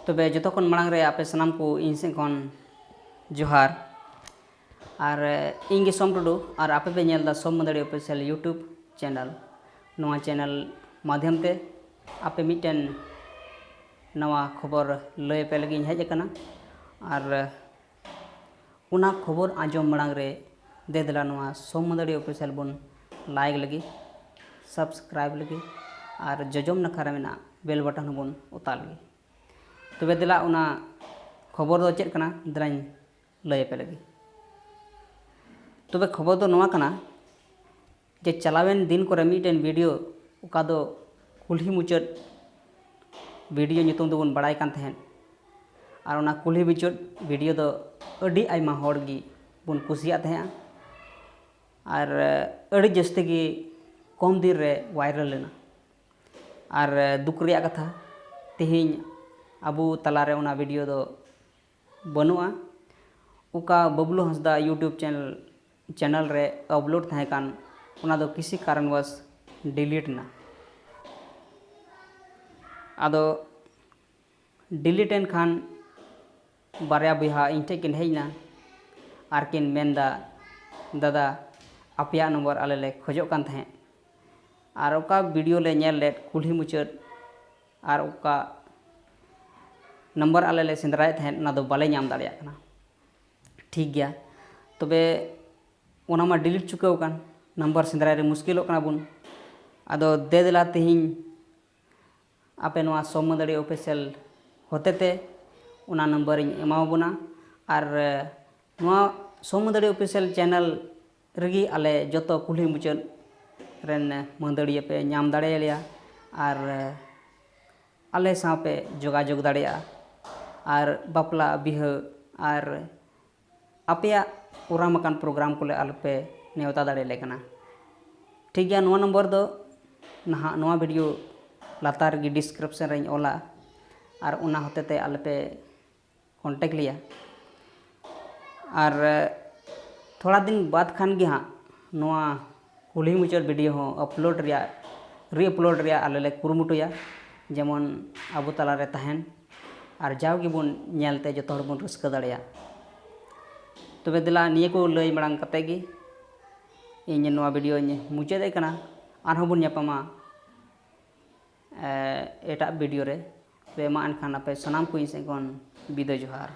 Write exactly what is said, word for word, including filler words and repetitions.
ᱛᱚᱵᱮ ᱡᱚᱛᱚ ᱠᱷᱚᱱ ᱢᱟᱲᱟᱝ ᱨᱮ ᱟᱯᱮ ᱥᱟᱱᱟᱢ ᱠᱚ ᱤᱧ ᱥᱮᱫ ᱠᱷᱚᱱ ᱡᱚᱦᱟᱨ᱾ ᱟᱨ ᱤᱧ ᱜᱮ ᱥᱳᱢ ᱴᱩᱰᱩ, ᱟᱨ ᱟᱯᱮ ᱯᱮ ᱧᱮᱞ ᱮᱫᱟ ᱥᱳᱢ ᱢᱟᱹᱫᱟᱹᱲᱤ Official YouTube channel᱾ ᱱᱚᱣᱟ channel ᱢᱟᱫᱷᱭᱚᱢ ᱛᱮ ᱟᱯᱮ ᱢᱤᱫᱴᱮᱱ ᱱᱟᱣᱟ ᱠᱷᱚᱵᱚᱨ ᱞᱟᱹᱭ ᱟᱯᱮ ᱞᱟᱹᱜᱤᱫ ᱤᱧ ᱦᱮᱡ ᱟᱠᱟᱱᱟ᱾ ᱟᱨ ᱚᱱᱟ ᱠᱷᱚᱵᱚᱨ ᱟᱸᱡᱚᱢ ᱢᱟᱲᱟᱝ ᱨᱮ ᱫᱮ ᱫᱮᱞᱟ ᱱᱚᱣᱟ ᱥᱳᱢ ᱢᱟᱹᱫᱟᱹᱲᱤ Official ᱵᱚᱱ like ᱞᱟᱹᱜᱤᱫ, subscribe ᱞᱟᱹᱜᱤᱫ, ᱟᱨ ᱡᱚᱡᱚᱢ ᱱᱟᱠᱷᱟ ᱨᱮ ᱢᱮᱱᱟᱜ bell button ᱦᱚᱸᱵᱚᱱ ᱚᱛᱟ ᱞᱟᱹᱜᱤᱫ᱾ ᱛᱚᱵᱮ ᱫᱮᱞᱟ ᱚᱱᱟ ᱠᱷᱚᱵᱚᱨ ᱫᱚ ᱪᱮᱫ ᱠᱟᱱᱟ, ᱫᱮᱞᱟᱧ ᱞᱟᱹᱭ ᱟᱯᱮ ᱞᱟᱹᱜᱤᱫ᱾ ᱛᱚᱵᱮ ᱠᱷᱚᱵᱚᱨ ᱫᱚ ᱱᱚᱣᱟ ᱠᱟᱱᱟ ᱡᱮ ᱪᱟᱞᱟᱣᱮᱱ ᱫᱤᱱ ᱠᱚᱨᱮ ᱢᱤᱫᱴᱮᱱ video, ᱚᱠᱟ ᱫᱚ ᱠᱩᱞᱦᱤ ᱢᱩᱪᱟᱹᱫ video ᱧᱩᱛᱩᱢ ᱫᱚᱵᱚᱱ ᱵᱟᱲᱟᱭ ᱠᱟᱱ ᱛᱟᱦᱮᱸᱫ, ᱟᱨ ᱚᱱᱟ ᱠᱩᱞᱦᱤ ᱢᱩᱪᱟᱹᱫ video ᱫᱚ ᱟᱹᱰᱤ ᱟᱭᱢᱟ ᱦᱚᱲ ᱜᱮ ᱵᱚᱱ ᱠᱩᱥᱤᱭᱟᱜ ᱛᱟᱦᱮᱸᱫᱼᱟ, ᱟᱨ ᱟᱹᱰᱤ ᱡᱟᱹᱥᱛᱤ ᱜᱮ ᱠᱚᱢ ᱫᱤᱱ ᱨᱮ viral ᱞᱮᱱᱟ᱾ ᱟᱨ ᱫᱩᱠ ᱨᱮᱭᱟᱜ ᱠᱟᱛᱷᱟ, ᱛᱮᱦᱮᱧ ᱟᱵᱚ ᱛᱟᱞᱟᱨᱮ ᱚᱱᱟ video ᱫᱚ ᱵᱟᱹᱱᱩᱜᱼᱟ᱾ ᱚᱠᱟ ᱵᱟᱹᱵᱞᱩ ᱦᱟᱸᱥᱫᱟ YouTube channel, channel ᱨᱮ upload ᱛᱟᱦᱮᱸ ᱠᱟᱱ, ᱚᱱᱟ ᱫᱚ ᱠᱤᱥᱤ ᱠᱟᱨᱚᱱᱵᱚᱥ delete ᱮᱱᱟ᱾ ᱟᱫᱚ delete ᱮᱱ ᱠᱷᱟᱱ ᱵᱟᱨᱭᱟ ᱵᱚᱭᱦᱟ ᱤᱧ ᱴᱷᱮᱱ ᱠᱤᱱ ᱦᱮᱡ ᱮᱱᱟ ᱟᱨ ᱠᱤᱱ ᱢᱮᱱᱫᱟ, "ᱫᱟᱫᱟ, ᱟᱯᱮᱭᱟᱜ ᱱᱚᱢᱵᱚᱨ ᱟᱞᱮ ᱞᱮ ᱠᱷᱚᱡᱚᱜ ᱠᱟᱱ ᱛᱟᱦᱮᱸᱫ, ᱟᱨ ᱚᱠᱟ video ᱞᱮ ᱧᱮᱞ ᱞᱮᱫ ᱠᱩᱞᱦᱤ ᱢᱩᱪᱟᱹᱫ, ᱟᱨ ᱚᱠᱟ ᱱᱚᱢᱵᱚᱨ ᱟᱞᱮ ᱞᱮ ᱥᱮᱸᱫᱽᱨᱟᱭᱮᱫ ᱛᱟᱦᱮᱸᱫ, ᱚᱱᱟ ᱫᱚ ᱵᱟᱞᱮ ᱧᱟᱢ ᱫᱟᱲᱮᱭᱟᱜ ᱠᱟᱱᱟ᱾" ᱴᱷᱤᱠ ᱜᱮᱭᱟ, ᱛᱚᱵᱮ ᱚᱱᱟ ᱢᱟ delete ᱪᱩᱠᱟᱹᱣ ᱟᱠᱟᱱ, ᱱᱟᱢᱵᱟᱨ ᱥᱮᱸᱫᱽᱨᱟᱭ ᱨᱮ ᱢᱩᱥᱠᱤᱞᱚᱜ ᱠᱟᱱᱟ ᱵᱚᱱ᱾ ᱟᱫᱚ ᱫᱮ ᱫᱮᱞᱟ ᱛᱮᱦᱮᱧ ᱟᱯᱮ ᱱᱚᱣᱟ ᱥᱳᱢ ᱢᱟᱹᱫᱟᱹᱲᱤ Official ᱦᱚᱛᱮᱛᱮ ᱚᱱᱟ ᱱᱟᱢᱵᱟᱨ ᱤᱧ ᱮᱢᱟᱣᱟᱵᱚᱱᱟ᱾ ᱟᱨ ᱱᱚᱣᱟ ᱥᱳᱢ ᱢᱟᱹᱫᱟᱹᱲᱤ Official channel ᱨᱮᱜᱮ ᱟᱞᱮ ᱡᱚᱛᱚ ᱠᱩᱞᱦᱤ ᱢᱩᱪᱟᱹᱫ ᱨᱮᱱ ᱢᱟᱹᱫᱟᱹᱲᱤᱭᱟᱹ ᱯᱮ ᱧᱟᱢ ᱫᱟᱲᱮᱭᱟᱞᱮᱭᱟ, ᱟᱨ ᱟᱞᱮ ᱥᱟᱶ ᱯᱮ ᱡᱳᱜᱟᱡᱳᱜᱽ ᱫᱟᱲᱮᱭᱟᱜᱼᱟ᱾ ᱟᱨ ᱵᱟᱯᱞᱟ, ᱵᱤᱦᱟᱹ ᱟᱨ ᱟᱯᱮᱭᱟᱜ ᱠᱚᱨᱟᱢ ᱟᱠᱟᱱ program ᱠᱚᱞᱮ ᱟᱞᱚᱯᱮ ᱱᱮᱣᱛᱟ ᱫᱟᱲᱮᱭᱟᱞᱮ ᱠᱟᱱᱟ᱾ ᱴᱷᱤᱠ ᱜᱮᱭᱟ, ᱱᱚᱣᱟ ᱱᱚᱢᱵᱚᱨ ᱫᱚ ᱱᱟᱦᱟᱜ ᱱᱚᱣᱟ video ᱞᱟᱛᱟᱨ ᱨᱮᱜᱮ description ᱨᱮᱧ ᱚᱞᱟ, ᱟᱨ ᱚᱱᱟ ᱦᱚᱛᱮᱛᱮ ᱟᱞᱚᱯᱮ contact ᱞᱮᱭᱟ᱾ ᱟᱨ ᱛᱷᱚᱲᱟ ᱫᱤᱱ ᱵᱟᱫᱽ ᱠᱷᱟᱱ ᱜᱮ ᱦᱟᱸᱜ ᱱᱚᱣᱟ ᱠᱩᱞᱦᱤ ᱢᱩᱪᱟᱹᱫ video ᱦᱚᱸ upload ᱨᱮᱭᱟᱜ, re-upload ᱨᱮᱭᱟᱜ ᱟᱞᱮ ᱞᱮ ᱠᱩᱨᱩᱢᱩᱴᱩᱭᱟ, ᱡᱮᱢᱚᱱ ᱟᱵᱚ ᱛᱟᱞᱟᱨᱮ ᱛᱟᱦᱮᱱ᱾ ᱟᱨ ᱡᱟᱣ ᱜᱮᱵᱚᱱ ᱧᱮᱞ ᱛᱮ ᱡᱚᱛᱚ ᱦᱚᱲ ᱵᱚᱱ ᱨᱟᱹᱥᱠᱟᱹ ᱫᱟᱲᱮᱭᱟᱜ᱾ ᱛᱚᱵᱮ ᱫᱮᱞᱟ, ᱱᱤᱭᱟᱹ ᱠᱚ ᱞᱟᱹᱭ ᱢᱟᱲᱟᱝ ᱠᱟᱛᱮ ᱜᱮ ᱤᱧ ᱱᱚᱣᱟ ᱵᱷᱤᱰᱤᱭᱳᱧ ᱢᱩᱪᱟᱹᱫᱮᱫ ᱠᱟᱱᱟ᱾ ᱟᱨᱦᱚᱸ ᱵᱚᱱ ᱧᱟᱯᱟᱢᱟ ᱮᱴᱟᱜ ᱵᱷᱤᱰᱤᱭᱳ ᱨᱮ᱾ ᱛᱚᱵᱮ ᱢᱟ ᱮᱱᱠᱷᱟᱱ ᱟᱯᱮ ᱥᱟᱱᱟᱢ ᱠᱚ ᱤᱧ ᱥᱮᱫ ᱠᱷᱚᱱ ᱵᱤᱫᱟᱹᱭ ᱡᱚᱦᱟᱨ᱾